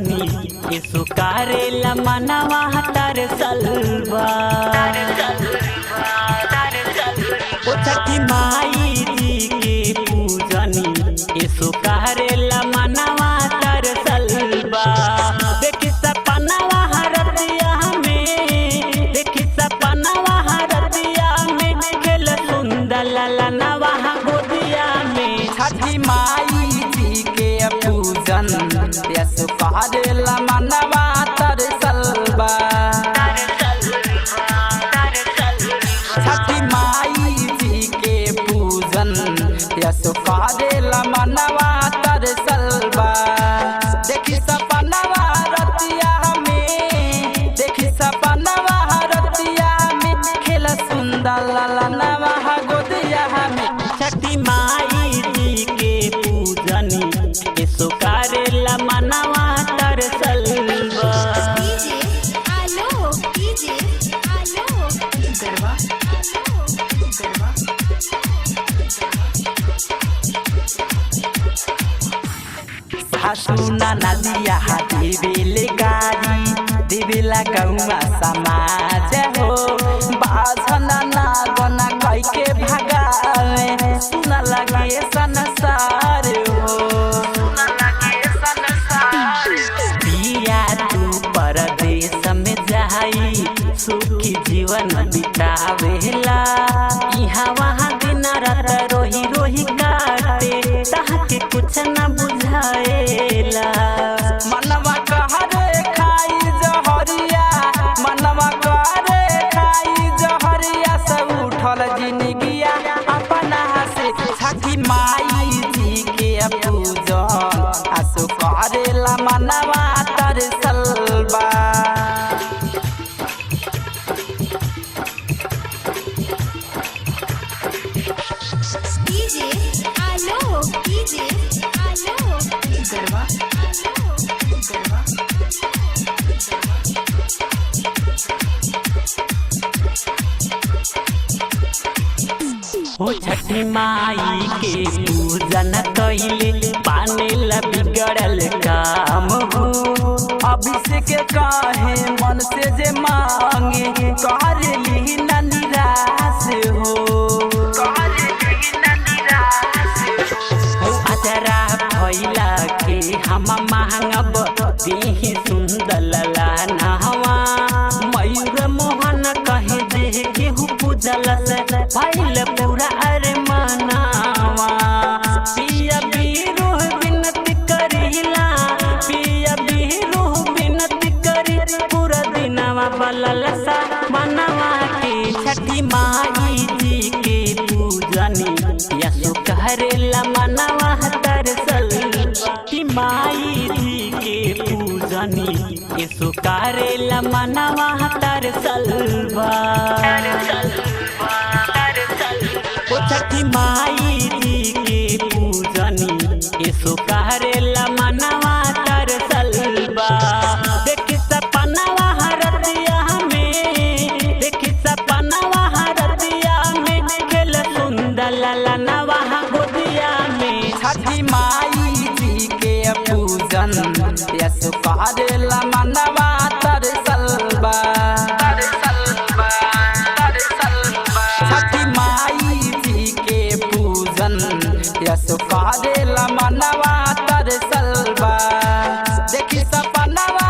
पूजनी ये सुकारेला मनवा तरसलबा। ओ छठी माई जी के पूजनी ये सुकारेला मनवा तरसलबा। देखी सपनवा हरतिया में, देखी सपनवा हरतिया में, खेल सुंदर ललनवा गोदिया में। छठी माई जी के पूजन यसु करेला मनवा तरसलबा। छठी माई जी के पूजन यसु करेला मनवा तरसलबा। देखी सपनवा रतिया में, देखी सपनवा रतिया में, खेल सुंदर ललनवा गोदिया में। छठी माई जी के पूजनी ये सुकारेला मनवा तरसलबा। डीजे आलोक, डीजे आलोक, गरबा आलोक, गरबा। सासु नदिया देवेले गारी देवेला गौवा समाज हो। बाझन नागन कैके भगावे सुन लगे संसार हो। पिया तू परदेश में जाई सुखी जीवन बितावेला। यहाँ वहाँ दिन रात रोही रोही काटे ताके कुछ न बुझाएला। मनवा कहरे खाई जहरिया, मनवा कहरे खाई जहरिया, सब उठल जिनगिया अपना से। छठी माई जी के पूजन आसु करेला मनवा तरसलबा। डीजे आलोक, डीजे आलोक, गरबा आलोक, गरबा। ओ छठी माई के पूजन कइले पाने ला बिगड़ल काम हो। अभिषेक काहे मन से जे मांगे कर ली न निराश हो। अजरा फैला के हम मांगब दीही सुंदर ललनवा। मयूर मोहन कहे जे केहू पूजल से भइल पूरा अरे मनावा। पिया बीरू विनती करिला, पिया बीरू विनती करी पूरा दिनवा बललसा मनवा के। छठी माई जी के पूजनी यसु करेला मनवा तरसल। छठी माई जी के पूजनी यसु करेला मनवा तरसलबा। ओ छठी माई जी के पूजनी यसु करेला मनवा तरसलबा। देखी सपनवा हरतिया में, देखी सपनवा हरतिया में, खेल सुंदर ललनवा गोदिया में। छठी माई जी के पूजन यसु करेला मनवा तरसलबा। छठी माई जी के पूजन यसु करेला मनवा तरसलबा। देखी सपनवा